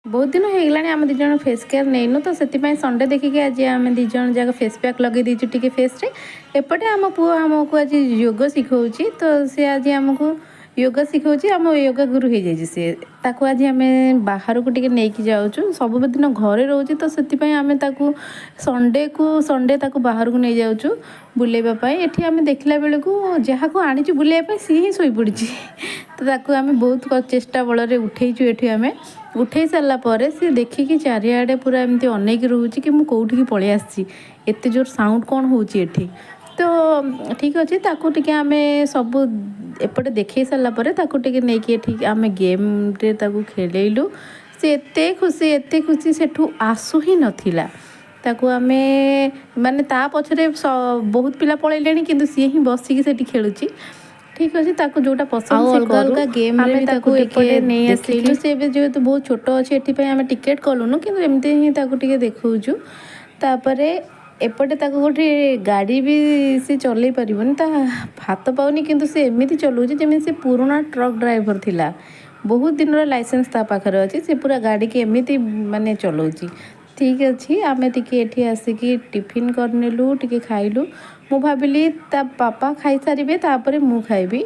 ବହୁତ ଦିନ ହେଇଗଲାଣି ଆମେ ଦୁଇ ଜଣ ଫେସ୍ କେୟାର ନେଇନୁ। ତ ସେଥିପାଇଁ ସଣ୍ଡେ ଦେଖିକି ଆଜି ଆମେ ଦୁଇ ଜଣ ଯାକ ଫେସ୍ ପ୍ୟାକ୍ ଲଗେଇ ଦେଇଛୁ ଟିକେ ଫେସ୍ରେ। ଏପଟେ ଆମ ପୁଅ ଆମକୁ ଆଜି ଯୋଗ ଶିଖଉଛି। ତ ସେ ଆଜି ଆମକୁ ଯୋଗ ଶିଖଉଛି, ଆମ ଯୋଗା ଗୁରୁ ହେଇଯାଇଛି ସିଏ। ତାକୁ ଆଜି ଆମେ ବାହାରକୁ ଟିକେ ନେଇକି ଯାଉଛୁ। ସବୁଦିନ ଘରେ ରହୁଛି, ତ ସେଥିପାଇଁ ଆମେ ତାକୁ ସଣ୍ଡେକୁ ସଣ୍ଡେ ତାକୁ ବାହାରକୁ ନେଇଯାଉଛୁ ବୁଲେଇବା ପାଇଁ। ଏଠି ଆମେ ଦେଖିଲା ବେଳକୁ ଯାହାକୁ ଆଣିଛୁ ବୁଲେଇବା ପାଇଁ, ସିଏ ହିଁ ଶୋଇପଡ଼ିଛି। ତ ତାକୁ ଆମେ ବହୁତ ଚେଷ୍ଟା ବଳରେ ଉଠେଇଛୁ। ଏଠି ଆମେ ଉଠେଇ ସାରିଲା ପରେ ସିଏ ଦେଖିକି ଚାରିଆଡ଼େ ପୁରା ଏମିତି ଅନେଇକି ରହୁଛି କି ମୁଁ କେଉଁଠିକି ପଳେଇ ଆସିଛି, ଏତେ ଜୋର ସାଉଣ୍ଡ କ'ଣ ହେଉଛି ଏଠି? ତ ଠିକ୍ ଅଛି, ତାକୁ ଟିକେ ଆମେ ସବୁ ଏପଟେ ଦେଖେଇ ସାରିଲା ପରେ ତାକୁ ଟିକେ ନେଇକି ଏଠି ଆମେ ଗେମ୍ରେ ତାକୁ ଖେଳେଇଲୁ। ସେ ଏତେ ଖୁସି, ଏତେ ଖୁସି, ସେଠୁ ଆସୁ ହିଁ ନଥିଲା। ତାକୁ ଆମେ ମାନେ ତା ପଛରେ ବହୁତ ପିଲା ପଳେଇଲେଣି, କିନ୍ତୁ ସିଏ ହିଁ ବସିକି ସେଠି ଖେଳୁଛି। ଠିକ୍ ଅଛି, ତାକୁ ଯେଉଁଟା ପସନ୍ଦ ଆଉ ସେ ଅଲଗା କରୁ। ଅଲଗା ଗେମ୍ରେ ଆମେ ବି ତାକୁ ତାକୁ ଟିକେ ଏପଟେ ନେଇ ଦେଖେଇଲୁ। ଆସିଲୁ। ସେ ଏବେ ଯେହେତୁ ବହୁତ ଛୋଟ ଅଛି, ଏଥିପାଇଁ ଆମେ ଟିକେଟ୍ କଲୁନୁ, କିନ୍ତୁ ଏମିତି ହିଁ ତାକୁ ଟିକେ ଦେଖାଉଛୁ। ତାପରେ ଏପଟେ ତାକୁ ଗୋଟେ ଗାଡ଼ି ବି ସେ ଚଲେଇ ପାରିବନି, ତା ହାତ ପାଉନି, କିନ୍ତୁ ସେ ଏମିତି ଚଲାଉଛି ଯେମିତି ସେ ପୁରୁଣା ଟ୍ରକ୍ ଡ୍ରାଇଭର ଥିଲା। ବହୁତ ଦିନର ଲାଇସେନ୍ସ ତା ପାଖରେ ଅଛି। ସେ ପୁରା ଗାଡ଼ିକି ଏମିତି ମାନେ ଚଲାଉଛି। ଠିକ୍ ଅଛି, ଆମେ ଟିକେ ଏଠି ଆସିକି ଟିଫିନ୍ କରିନେଲୁ, ଟିକେ ଖାଇଲୁ। ମୁଁ ଭାବିଲି ତା ପାପା ଖାଇସାରିବେ, ତାପରେ ମୁଁ ଖାଇବି।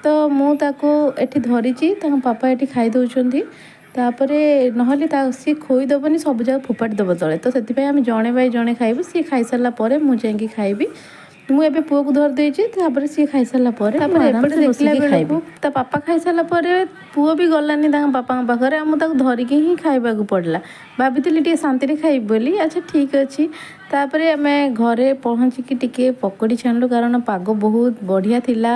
ତ ମୁଁ ତାକୁ ଏଠି ଧରିଛି, ତାଙ୍କ ପାପା ଏଠି ଖାଇ ଦେଉଛନ୍ତି। ତାପରେ ନହେଲେ ତା ସିଏ ଖୋଇଦେବନି, ସବୁ ଯାକ ଫୋପାଡ଼ି ଦେବ ତଳେ। ତ ସେଥିପାଇଁ ଆମେ ଜଣେ ବାଇ ଜଣେ ଖାଇବୁ। ସିଏ ଖାଇସାରିଲା ପରେ ମୁଁ ଯାଇକି ଖାଇବି। ମୁଁ ଏବେ ପୁଅକୁ ଧରି ଦେଇଛି। ତାପରେ ସିଏ ଖାଇସାରିଲା ପରେ ମୁଁ ତାପରେ ଏପଟେ ଆରାମସେ ଦେଖିଲା ବସିକି ବେଳକୁ ଖାଇବି। ତା ପାପା ଖାଇସାରିଲା ପରେ ପୁଅ ବି ଗଲାନି ତାଙ୍କ ବାପାଙ୍କ ପାଖରେ, ଆଉ ମୁଁ ତାକୁ ଧରିକି ହିଁ ଖାଇବାକୁ ପଡ଼ିଲା। ଭାବିଥିଲି ଟିକେ ଶାନ୍ତିରେ ଖାଇବି ବୋଲି। ଆଚ୍ଛା, ଠିକ୍ ଅଛି। ତାପରେ ଆମେ ଘରେ ପହଞ୍ଚିକି ଟିକେ ପକୋଡ଼ି ଛାଣିଲୁ, କାରଣ ପାଗ ବହୁତ ବଢ଼ିଆ ଥିଲା,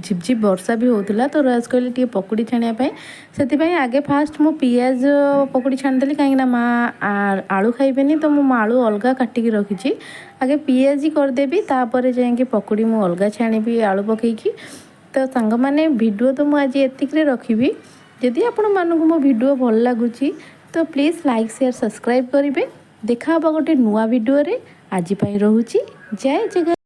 ଝିପଝିପ ବର୍ଷା ବି ହେଉଥିଲା। ତ ରାଜ କହିଲେ ଟିକେ ପକୋଡ଼ି ଛାଣିବା ପାଇଁ। ସେଥିପାଇଁ ଆଗେ ଫାଷ୍ଟ ମୁଁ ପିଆଜ ପକୋଡ଼ି ଛାଣିଦେଲି, କାହିଁକିନା ମା ଆଳୁ ଖାଇବେନି। ତ ମୁଁ ଆଳୁ ଅଲଗା କାଟିକି ରଖିଛି। ଆଗେ ପିଆଜି କରିଦେବି, ତାପରେ ଯାଇକି ପକୋଡ଼ି ମୁଁ ଅଲଗା ଛାଣିବି ଆଳୁ ପକେଇକି। ତ ସାଙ୍ଗମାନେ, ଭିଡ଼ିଓ ତ ମୁଁ ଆଜି ଏତିକିରେ ରଖିବି। ଯଦି ଆପଣମାନଙ୍କୁ ମୋ ଭିଡ଼ିଓ ଭଲ ଲାଗୁଛି, ତ ପ୍ଲିଜ୍ ଲାଇକ୍, ସେୟାର, ସବସ୍କ୍ରାଇବ୍ କରିବେ। ଦେଖା ହେବ ଗୋଟେ ନୂଆ ଭିଡ଼ିଓରେ। ଆଜି ପାଇଁ ରହୁଛି। ଜୟ ଜଗନ୍ନାଥ।